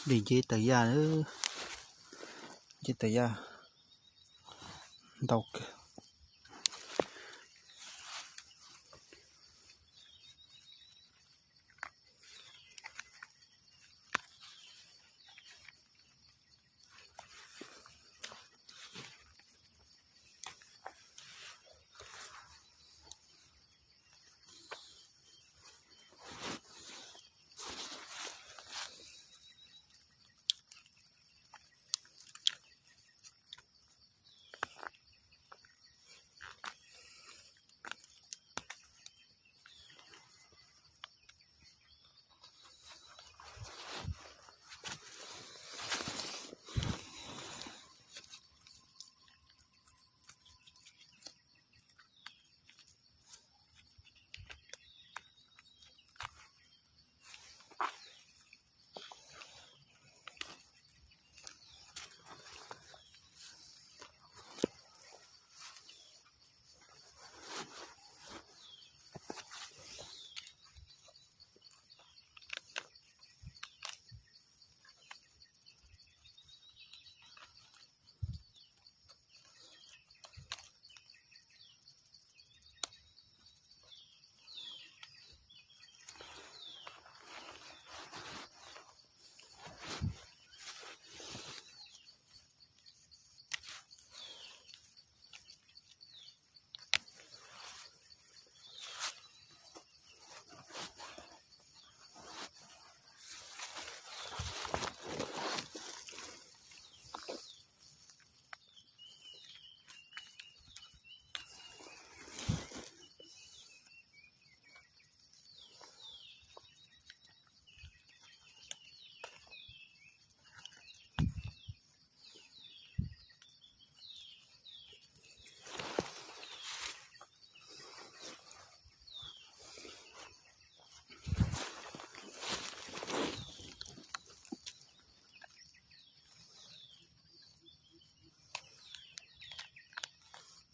Dej nceb tawv yaj, nceb tawv yaj ntau kawg.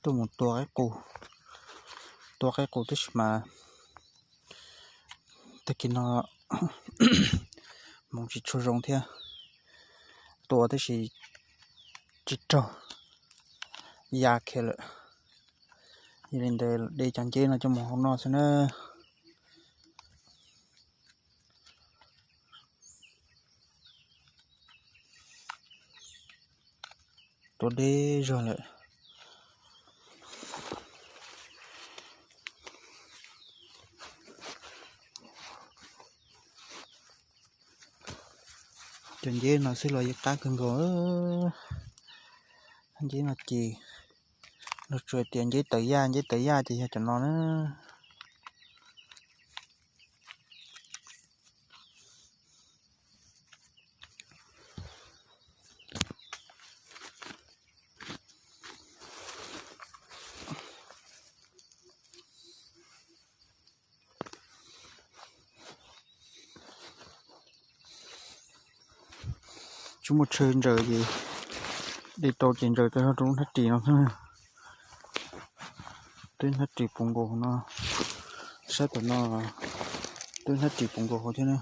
Tuaj mus tua qaib qus, tua qaib qus tab sis mas tag kis no hmoov tsis tshua zoo thiab, tua tab sis tsis raug, ya khiav lawm. Yog li ntawd de cov nceb no coj mus hau noj xwb na. Tua deb zog lawm. Cov nceb no xwb los yeej qab kawg nkaus. Nceb no ces luag tsuas tias nceb tawv yaj, nceb tawv yaj ces yog cov no na. Tsis muaj chaw ntsaws ces de tau ces ntsaws tau rau lub hnab ris no xwb. Twb hnab ris puv nkaus hauv no, sab tom no twb hnab ris puv nkaus hauv thiab na.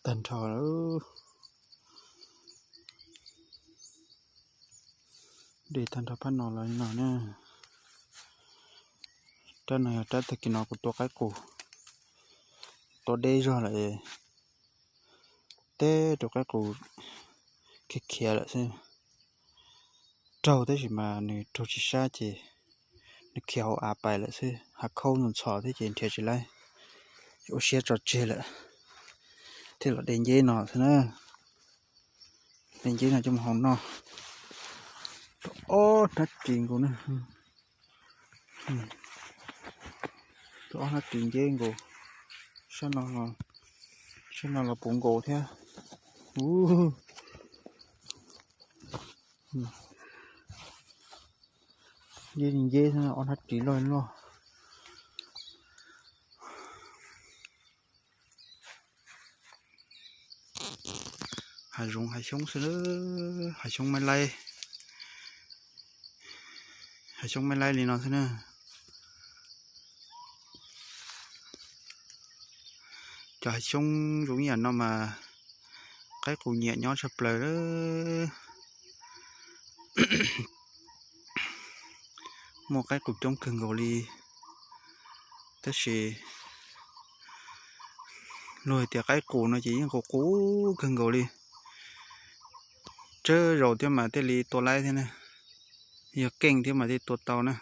Tag nrho lawm. De tag nrho phab no los li no na. Rab no yog rab tag kis no kuv tua qaib qus, tua deb zog lawm, teb rau qaib qus khiav khiav lawm xwb. Raug tab sis mas nws raug tsis sab ces nws khiav hauv av pais lawm xwb, hav khaub ntxhov ntxhov thiab ces nrhiav tsis laib, ua siab tso tseg lawm, thiaj los de nceb no xwb na. De nceb no coj mus hau noj. Ob hnab ris nkaus na, ob hnab ris nceb nkaus, sab no los puv nkaus thiab. Nceb nceb, ob hnab ris loj loj. Hav zoov hav xyoob xwb, hav xyoob maib laib, hav xyoob maib laib li no xwb na. Cov hav xyoob zoo ib yam no mas qaib qus nyiam nyob tshaj plaws. Muaj qaib qus coob kawg nkaus li, tab sis luag hais tias qaib qus no ces yeej qus qus kawg nkaus li. Tsawg zaus thiab mas thiaj li tua laib thiab na, yog keej thiab mas thiaj tua tau na.